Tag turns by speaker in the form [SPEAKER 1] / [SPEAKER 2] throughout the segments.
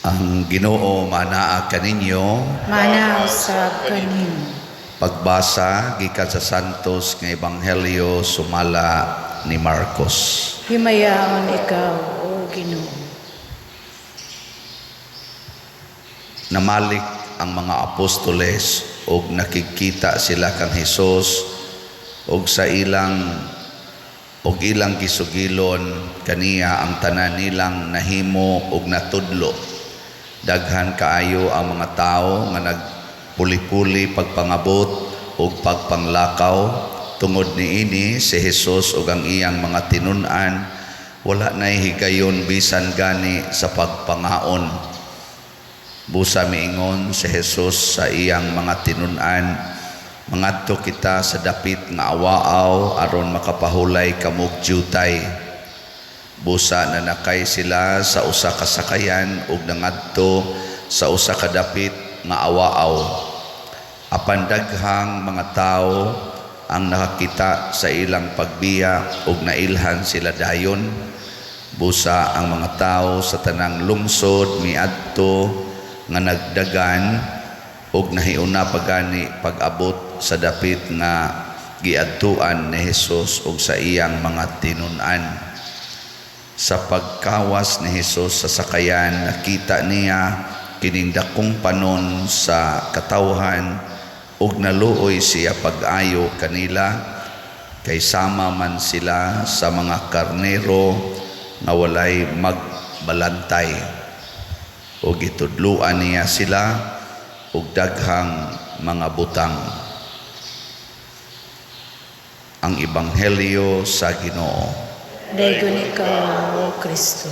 [SPEAKER 1] Ang Ginoo manaa kaninyo.
[SPEAKER 2] Mana usab kanimo.
[SPEAKER 1] Pagbasa gikan sa Santos nga Ebanghelyo sumala ni Marcos.
[SPEAKER 2] Himayaon ikaw, O Ginoo.
[SPEAKER 1] Namalik ang mga apostoles og nakikita sila kang Hesus og sa ilang og ilang gisugilon kaniya ang tanan nilang nahimo og natudlo. Daghan kaayo ang mga tawo nga nagpuli-puli pagpangabot ug pagpanglakaw. Tungod niini, si Hesus ug ang iyang mga tinun-an wala nay higayon bisan gani sa pagpangaon. Busa miingon si Hesus sa iyang mga tinun-an, "Mangadto kita sa dapit nga awaaw aron makapahulay kamog dyutay." Busa nanakay sila sa usa ka sakayan ug nangadto sa usa ka dapit nga awaaw. Apan daghang mga tawo ang nakakita sa ilang pagbiya ug nailhan sila dayon. Busa ang mga tawo sa tanang lungsod miadto nga nagdagan ug nahiuna pa gani pag-abot sa dapit nga giadtuan ni Hesus ug sa iyang mga tinun-an. Sa pagkawas ni Hesus sa sakayan, nakita niya kining dakong panon sa katawhan ug naluoy siya pag-ayo kanila kay sama man sila sa mga karnero nga walay magbalantay. Ug gitudloan niya sila og daghang mga butang. Ang Ebanghelyo sa Ginoo.
[SPEAKER 2] Daygon ikaw, O Kristo.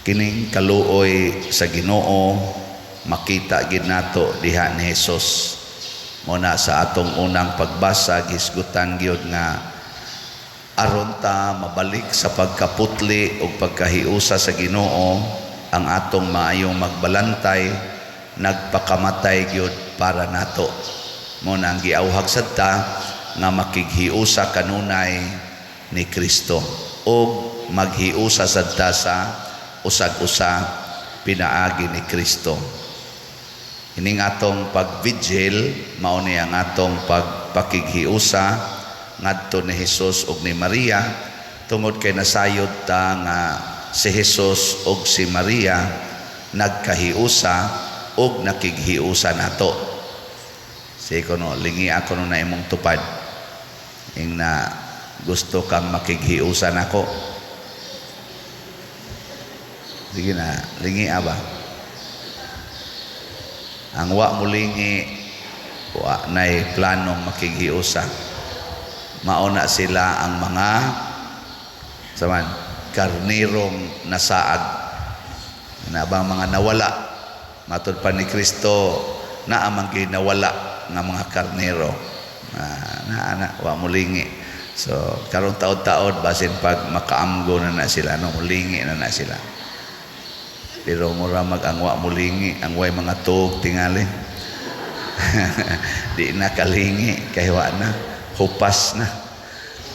[SPEAKER 1] Kining kaluoy sa Ginoo makita gid nato diha ni Hesus. Muna sa atong unang pagbasa, gisgutan gyud nga aron ta mabalik sa pagkaputli ug pagkahiusa sa Ginoo, ang atong maayong magbalantay nagpakamatay gyud para nato. Muna ang giawhag sad ta nga makighiusa kanunay ni Kristo ug maghiusa sad ta sa usag-usa pinaagi ni Kristo. Ining atong pag-vigil mao ni ang atong pagpakighiusa ngadto ni Hesus ug ni Maria, tungod kay nasayod ta nga si Hesus ug si Maria nagkahiusa ug nakighiusa nato. Sige kuno, lingi ako no na imong tupad. Ing na gusto kang makighiusa nako. Sige na, lingi aba. Ang wa mo lingi, wa nay planong makighiusa. Mauna sila ang mga saman karnirong nasaag. Na bang mga nawala? Matud pa ni Kristo, naa man gyud nawala nga mga karnero. Na, na, wa mulingi. So karon taod-taod basin pag makaamgo na na sila, no, mulingi na na sila. Pero mura mag ang wa mulingi, ang way mga tuog tingali. Di na kalingi kay wa na, hupas na.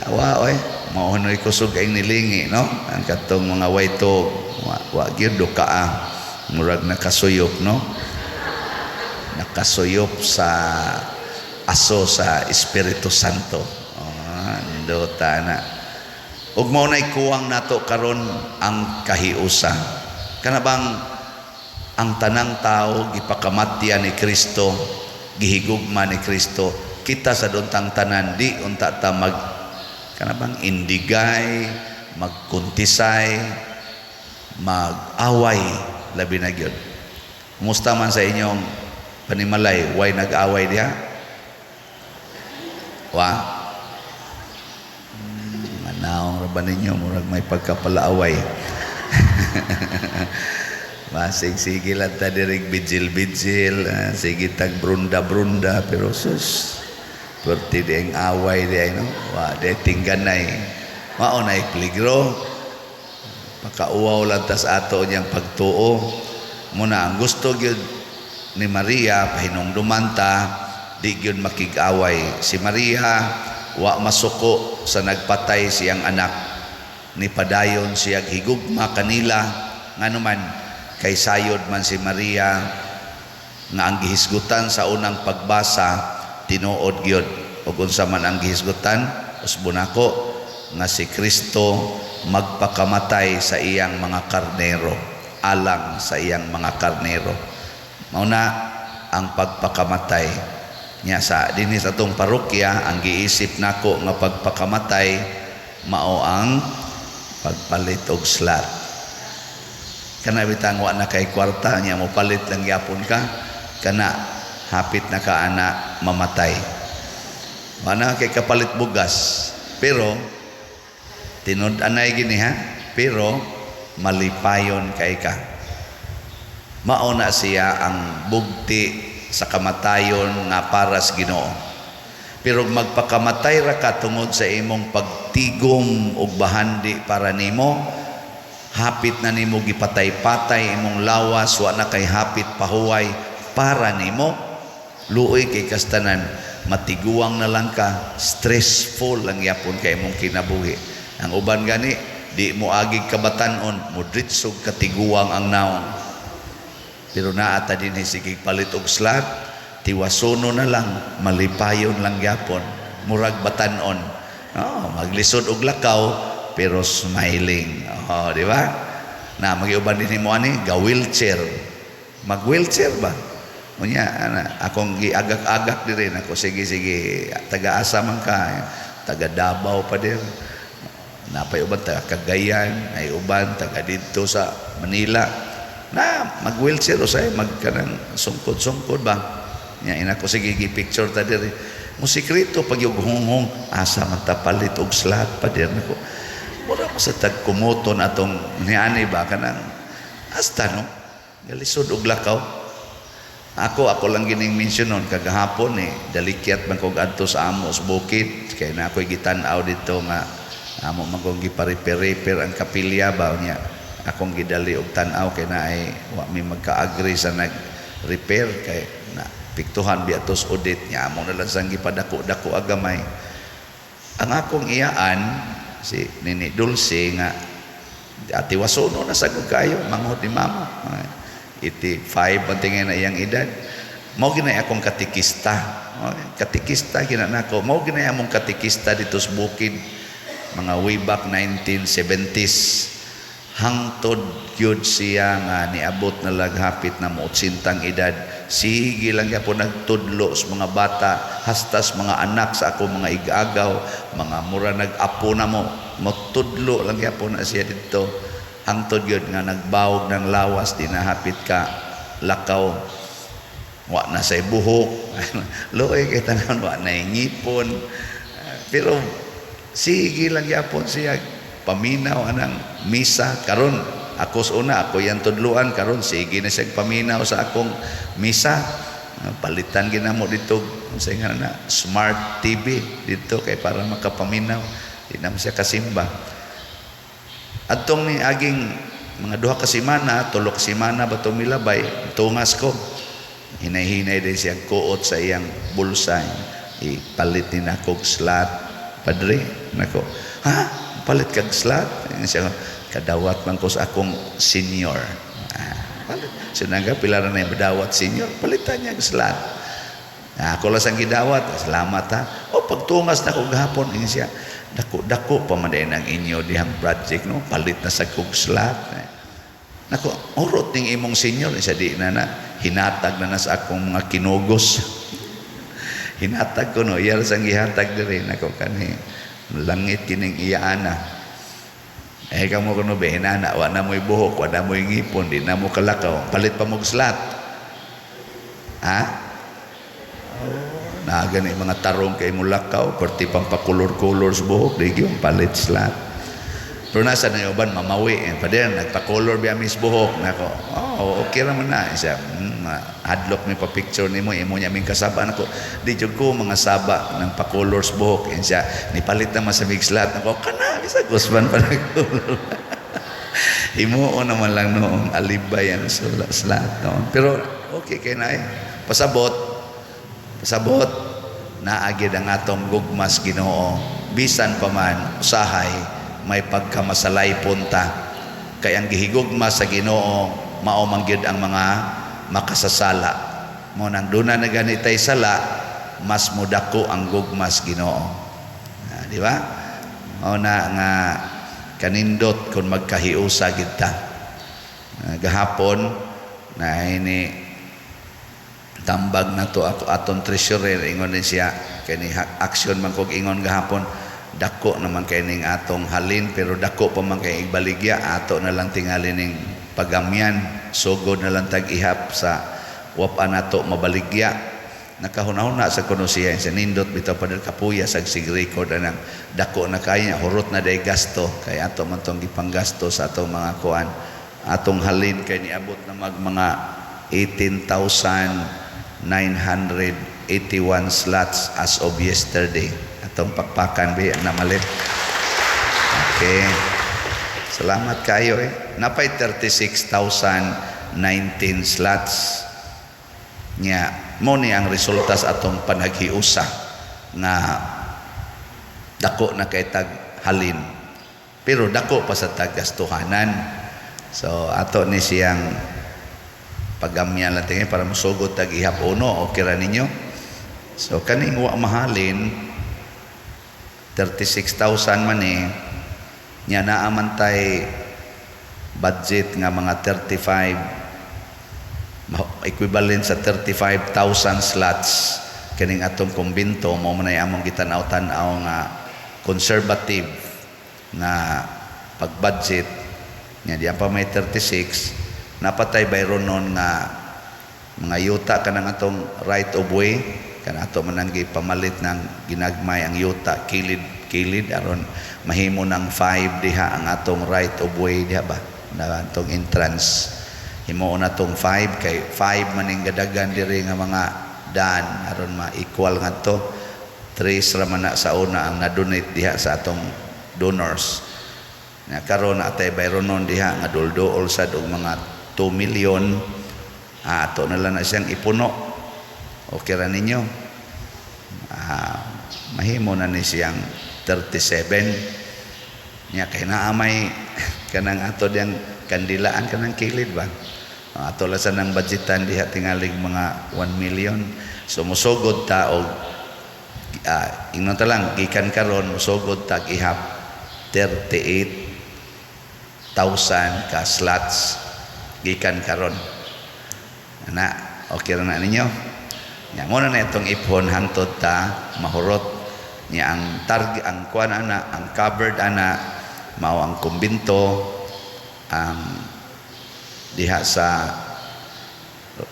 [SPEAKER 1] Awa oy, mao noy kusog ay nilingi, no? Ang katong mga way tuog, wa gyud do kaa. Murag nakasuyop, no? Nakasuyop sa aso sa Espiritu Santo. Oh, nindota na. Ug mao nay kuwang nato karon ang kahiusa. Kana bang ang tanang tao gipakamatya ni Kristo, gihigugma ni Kristo, kita sa duntang tanan di unta ta mag kana bang indigay, magkuntisay, mag-away labi na gyud. Kumusta man sa inyong panimalay, way nag-away diha? Wa? Manaong ra ba ninyo, murag may pagkapalaaway. Masig sige lang ta dirig bijil-bijil, sige tag brunda-brunda, pero sus, perti di ang away di ay, no? Wa, di tingganay. Mao na peligro. Pakauwaw lang tas ato niyang pagtuo. Muna, ang gusto gyud ni Maria, pahinungduman ta, di gyud makig-away. Si Maria, wa masuko sa nagpatay siyang anak. Nipadayon siya higugma kanila, nganuman kay sayod man si Maria nga ang gihisgutan sa unang pagbasa tinuod gyud. Ug unsa man ang gihisgutan, usbon nako nga si Kristo magpakamatay sa iyang mga karnero, alang sa iyang mga karnero. Mao na ang pagpakamatay niya sa dinhi sa atong parokya. Ang giisip nako nga pagpakamatay mao ang pagpalit og slot. Kana bitang wa na kay kwarta niya, mo palit lang gyapon ka, kana hapit na ka ana mamatay, wa na kay kapalit bugas. Pero tinud-anay gini ha, pero malipayon kay ka. Mao na siya ang bugti sa kamatayon nga para sa Ginoo. Pero magpakamatay ra ka tungod sa imong pagtigom og bahandi para nimo, hapit na nimo gipatay-patay imong lawas, wa na kay hapit pahuway para nimo, luoy kay kastanan, matiguang na lang ka, stressful lang yapon kay imong kinabuhi. Ang uban gani di mo agig kabatan-on, modritsog katiguang ang naong. Pero naa ta dinhi sige palit og slot, tiwasono na lang, malipayon lang gyapon, murag batan-on. Oh, maglisod og lakaw pero smiling. Oh, di ba? Na magiuban din mo ani ga wheelchair. Mag wheelchair ba? Unya ana akong giagak-agak diri nako, sige sige, taga-asa man ka, taga Davao pa dir. Napay uban taga Cagayan, ay uban taga didto sa Manila. Na mag wheelchair usay, mag kanang sungkod-sungkod ba. Nya ina ko, sige, gi-picture ta diri. Mo sikreto pag yung hunghong, asa man ta palit og slot pa dir nako. Mura mo sa tagkumuton atong niani ba, kanang hasta no galisod og lakaw. Ako lang gining mention nun, kagahapon eh, dalikyat man kog adto sa amo sa bukid, kay na ako'y gitan-aw dito nga amo man kong gipa-repair-repair ang kapilya ba niya. Akong gidali og tan-aw kay na ay wa mi magka-agree sa nag-repair kay na piktuhan biya tos audit niya, amo na lang sang gipadako-dako agamay. Ang akong iyaan si Nini Dulce nga ati wasono na sagod kayo manghod ni mama. 85 ang tingin na iyang edad. Mao ginay akong katikista. Katikista gina nako. Mao ginay among katikista dito sa bukid mga way back 1970s. Hangtod gyud siya nga niabot na laghapit na mo 80 edad. Sige lang gyapon nagtudlo sa mga bata, hastas mga anak sa ako mga igagaw, mga mura nag-apo na mo, motudlo lang gyapon na siya didto. Hangtod gyud nga nagbawog ng lawas, di na hapit ka lakaw, wa na say buhok, luoy kay tanan, wa na ngipon, pero sige lang gyapon siya paminaw anang misa. Karon ako sa una ako yan tudluan, karon sige na siya paminaw sa akong misa. Palitan ginamo dito unsa nga na smart TV dito kay para makapaminaw, di na mo siya kasimba. Adtong ni aging mga 2 ka semana, 3 ka semana ba milabay, tungas ko. Hinay-hinay din siya kuot sa iyang bulsa. Ipalit ni nako og slot, padre. Nako, ha? Palit kag slot? Siya, kadawat man ko sa akong senior. Ah, palit. Sinaga, pila na yung badawat senior, palitan niya og slot. Ah, ako lang sang gidawat. Salamat ha. O pagtungas na ko gahapon, ingon siya, dako dako pa man ang inyo dihang project no, palit na sa kog slot. Nako, urot ning imong senior, isa di na na hinatag na na sa akong mga kinugos. Hinatag ko no, iyar sang gihatag diri nako kani langit kining iyaana. Eh kamo kuno be hinana, wa na mo'y buhok, wa na mo'y ngipon, di na mo kalakaw, palit pa mog slot. Ha? Na gani mga tarong kay mo lakaw, perti pang pakulor-kulor sa buhok, di gyud palit slot. Pero nasa na uban mamawi eh. Pader nagpa-color biya mis buhok nako. Oh, okay ra man na siya. Hadlok mi pa picture nimo, imo niya ming kasaba nako. Di jud ko mga saba ng pa-color sa buhok. Eh, siya nipalit naman sa mix slot nako. Kana bisag usban pa nag-color. Himuon naman lang noong alibay ang slot noon. Pero okay kay na eh. Pasabot. Pasabot. Naa gyud ang atong gugma sa Ginoo, bisan pa man usahay may pagkamasalaypon ta, kay ang gihigugma sa Ginoo mao man gyud ang mga makasasala. Mao nang duna na gani tay sala, mas mudako ang gugma sa Ginoo. Ah, di ba? Mao na nga kanindot kung magkahiusa gid ta. Ah, gahapon na ini tambag na to ato aton treasurer, ingon din siya kani action man kog ingon gahapon, dako naman kay ning atong halin, pero dako pa man kay igbaligya. Ato na lang tingali ning pagamyan, sugod na lang tag ihap sa wapa nato mabaligya. Nakahuna-huna sa kuno siya sa nindot bitaw pa kapuya sa sig record anang dako na kay, hurot na day gasto, kay ato man tong gipanggasto sa atong mga kuan. Atong halin kay niabot na mag mga 18,981 slots as of yesterday. Atong pakpakan bi namalit. Okay, salamat kayo eh. Napay 36,019 slots nya. Mo ni ang resulta sa atong panaghiusa nga dako na kay tag halin, pero dako pa sa taggastuhanan. So ato ni siyang pagamyan lang tingin para musugod tag ihap uno. Okay ra ninyo? So kaning wa mahalin, 36,000 man eh nya. Naa man tay budget nga mga 35, equivalent sa 35,000 slots kining atong kumbinto. Mao man ay among gitan-aw-tan-aw nga conservative nga pag-budget nya. Diyan pa may 36, napatay bayron nun nga mga yuta kanang atong right of way, kan ato man ang gipamalit ng ginagmay ang yuta kilid kilid aron mahimo ng 5 diha ang atong right of way diha ba na atong entrance. Himuon natong 5 kay 5 maning gadagan diri nga mga daan aron ma-equal ngadto. 3 ra man na sa una ang na-donate diha sa atong donors na karon. Atay bayron nun diha nga dulduol sad og mga 2 million. Ah, ato na lang na siyang ipuno. Okay ra ninyo? Ah, mahimo na ni siyang 37 nya, kay naa may kanang ato diyang kandilaan kanang kilid ba. Ah, ato lang sa nang budgetan diha tingalig mga 1 million. So musugod ta og ingnon ta lang, gikan karon musugod tag ihap 38,000 ka slots gikan karon. Ana, okay ra na ninyo? Nya mo na itong ipon hangtod ta mahurot nya. Ang target, ang kuan ana, ang covered ana, mao ang kumbinto, ang diha sa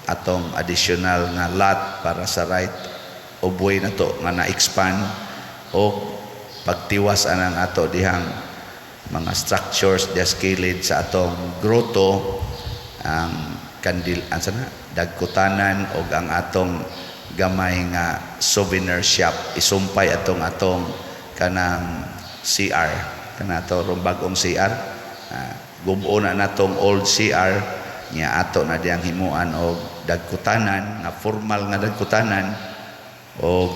[SPEAKER 1] atong additional nga lot para sa right of way na to nga na-expand, o pagtiwas anang ato dihang mga structures diha sa kilid sa atong grotto, ang kandil ansa na dagkutanan, og ang atong gamay nga souvenir shop. Isumpay atong atong kanang CR, kana ato rong bag-ong CR. Ah, gubo na natong old CR nya, ato na diyang himuan og dagkutanan nga formal nga dagkutanan og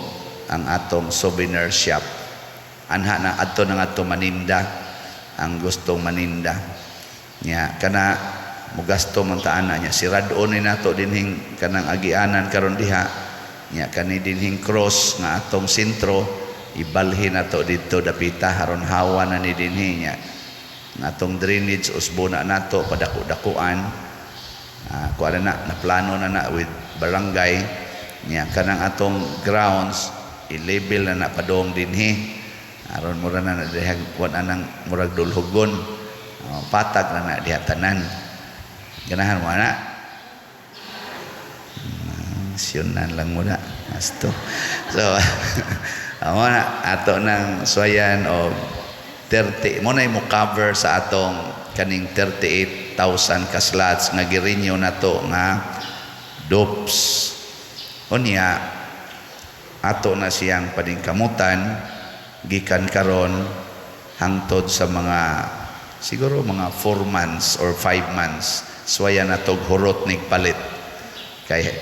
[SPEAKER 1] ang atong souvenir shop. Anha na adto na ngadto maninda ang gustong maninda nya. Kana mugasto man ta ana nya. Sirad-on ni nato dinhing kanang agianan karon diha nya. Kani dinhing cross nga atong sentro, ibalhin nato didto dapita aron hawa na ni dinhi nya. Ang atong drainage, usbo na nato padako-dakuan. Kuha na na naplano na na with barangay nya. Kanang atong grounds, i-level na na padong dinhi aron mura na na diha kuan anang murag dulhugon. Oh, patag na na diha tanan. Ganahan mo ana? Siyunan lang muna asto. So amo na ato nang swayan og 30 mo na mo cover sa atong kaning 38,000 ka slots nga gi-renew nato nga DOPS. Unya ato na siyang paningkamutan gikan karon hangtod sa mga siguro mga 4 months or 5 months, swaya na tog hurot nig palit, kay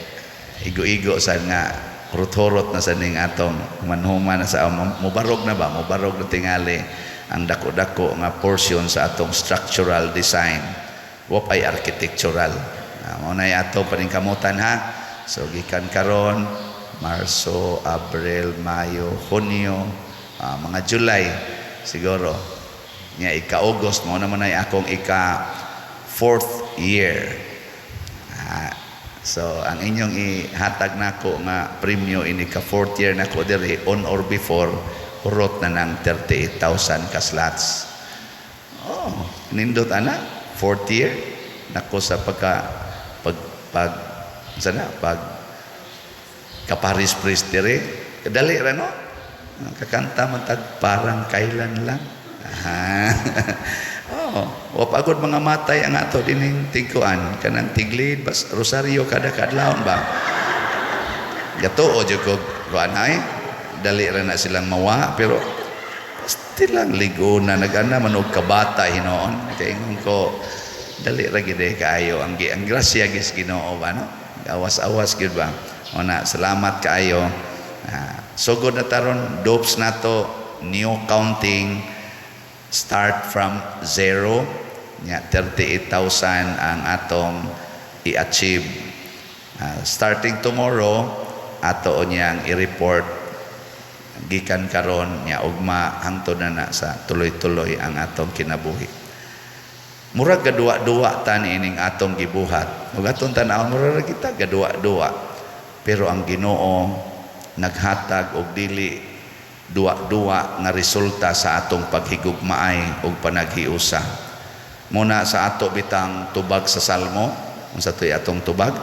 [SPEAKER 1] igo-igo sa nga Hurot-hurot na sa ning atong manhuma na sa mubarog na ba, mubarog na tingali ang dako-dako nga portion sa atong structural design. Wa ay architectural. Mao na ato paningkamutan, ha. So gikan karon, Marso, Abril, Mayo, Hunyo, mga July siguro. Nya ika-August mao naman ay akong ika fourth year. So ang inyong ihatag nako nga premyo ini ka fourth year nako diri, on or before hurot na ng 38,000 ka slots. Oh, nindot ana, fourth year nako sa pagka pag pag sana pag ka-parish priest diri. Kadali ra, no? Kakanta man tag "Parang Kailan Lang". Ah. Oh, wa pagod mga matay ang ato dining tigkuan kanang tiglid bas rosaryo kada kadlawon ba. Gatuo jud ko kuan ay dali ra na silang mawa, pero pasti lang ligo na nag-ana man og kabata hinoon, kay ingon ko dali ra gid eh kaayo ang grasya gis Ginoo ba, no? Awas-awas gyud ba. Una, salamat kaayo. Sugod na taron dopes nato, new counting, start from zero nya 38,000 ang atong i-achieve. Starting tomorrow ato niyang i-report gikan karon nya ugma hangtod na na sa tuloy-tuloy ang atong kinabuhi. Murag gaduwa-duwa ta ining atong gibuhat ug atong tan-awon, murag ra kita gaduwa-duwa, pero ang Ginoo naghatag og dili duwa-duwa nga resulta sa atong paghigugmaay ug panaghiusa. Muna sa ato bitang tubag sa Salmo, unsa to'y atong tubag?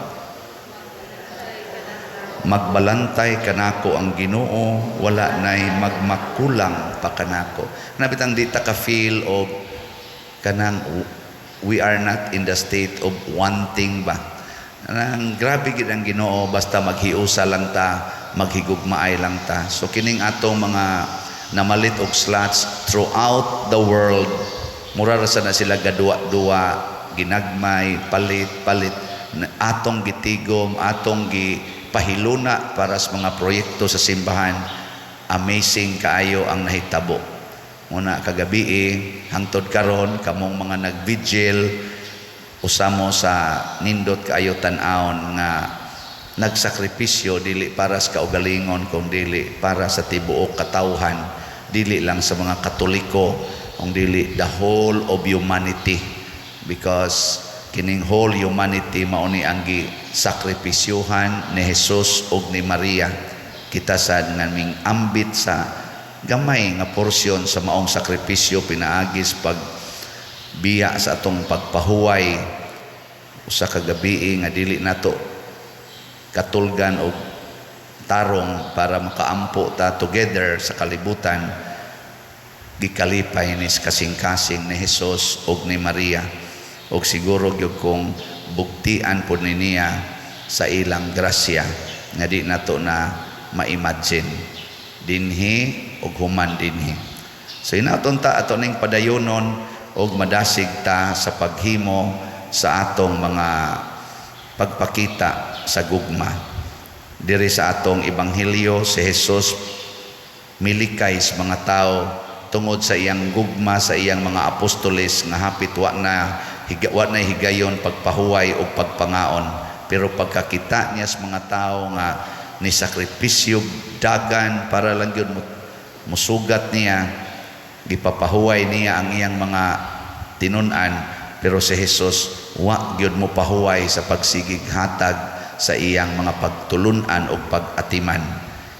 [SPEAKER 1] "Magbalantay kanako ang Ginoo, wala nay magmakulang pa kanako." Na bitang di ta ka feel og kanang we are not in the state of wanting ba. Nang grabe gid ang Ginoo basta maghiusa lang ta, maghigugmaay lang ta. So kining atong mga namalit og slots throughout the world, mura ra sa na sila gaduwa-duwa, ginagmay, palit, palit atong gitigom, atong gipahiluna para sa mga proyekto sa simbahan. Amazing kaayo ang nahitabo. Muna kagabi hangtod karon, kamong mga nag-vigil, usa mo sa nindot kaayo tan-awon nga nagsakripisyo dili para sa kaugalingon kung dili para sa tibuok katawhan, dili lang sa mga Katoliko kung dili the whole of humanity, because kining whole humanity mao ni ang gisakripisyuhan ni Jesus ug ni Maria. Kita sad nga ming ambit sa gamay nga porsyon sa maong sakripisyo pinaagis pag biya sa atong pagpahuway usa ka gabii nga dili nato katulgan og tarong para makaampo ta together sa kalibutan. Gikalipay ni kasing-kasing ni Jesus ug ni Maria ug siguro gyud kung bugtian pod ni niya sa ilang grasya nga di nato na ma-imagine dinhi ug human dinhi. So inaton ta ato ning padayonon ug madasig ta sa paghimo sa atong mga pagpakita sa gugma. Diri sa atong ebanghelyo, si Jesus milikay sa mga tao tungod sa iyang gugma sa iyang mga apostoles nga hapit wa na higayon pagpahuway o pagpangaon, pero pagkakita niya sa mga tao nga ni sakripisyo dagan para lang gyud musugat niya, gipapahuway niya ang iyang mga tinun-an. Pero si Jesus wa gyud mo pahuway sa pagsigig hatag sa iyang mga pagtulunan o pag-atiman.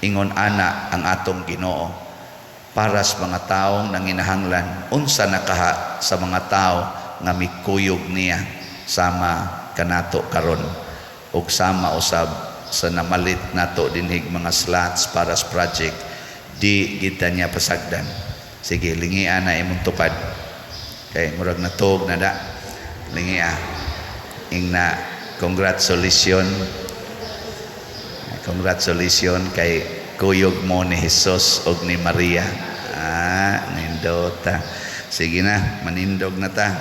[SPEAKER 1] Ingon ana ang atong Ginoo para sa mga taong nanginahanglan. Unsa na kaha sa mga tao nga mikuyog niya sama kanato karon ug sama usab sa namalit nato dinhig mga slots para sa project, di kita niya pasagdan. Sige, lingia na imong tupad kay murag natog na da. Lingia, ingna, "Congratulations, congratulations kay kuyog mo ni Jesus og ni Maria." Ah, nindota. Sige na, manindog na ta.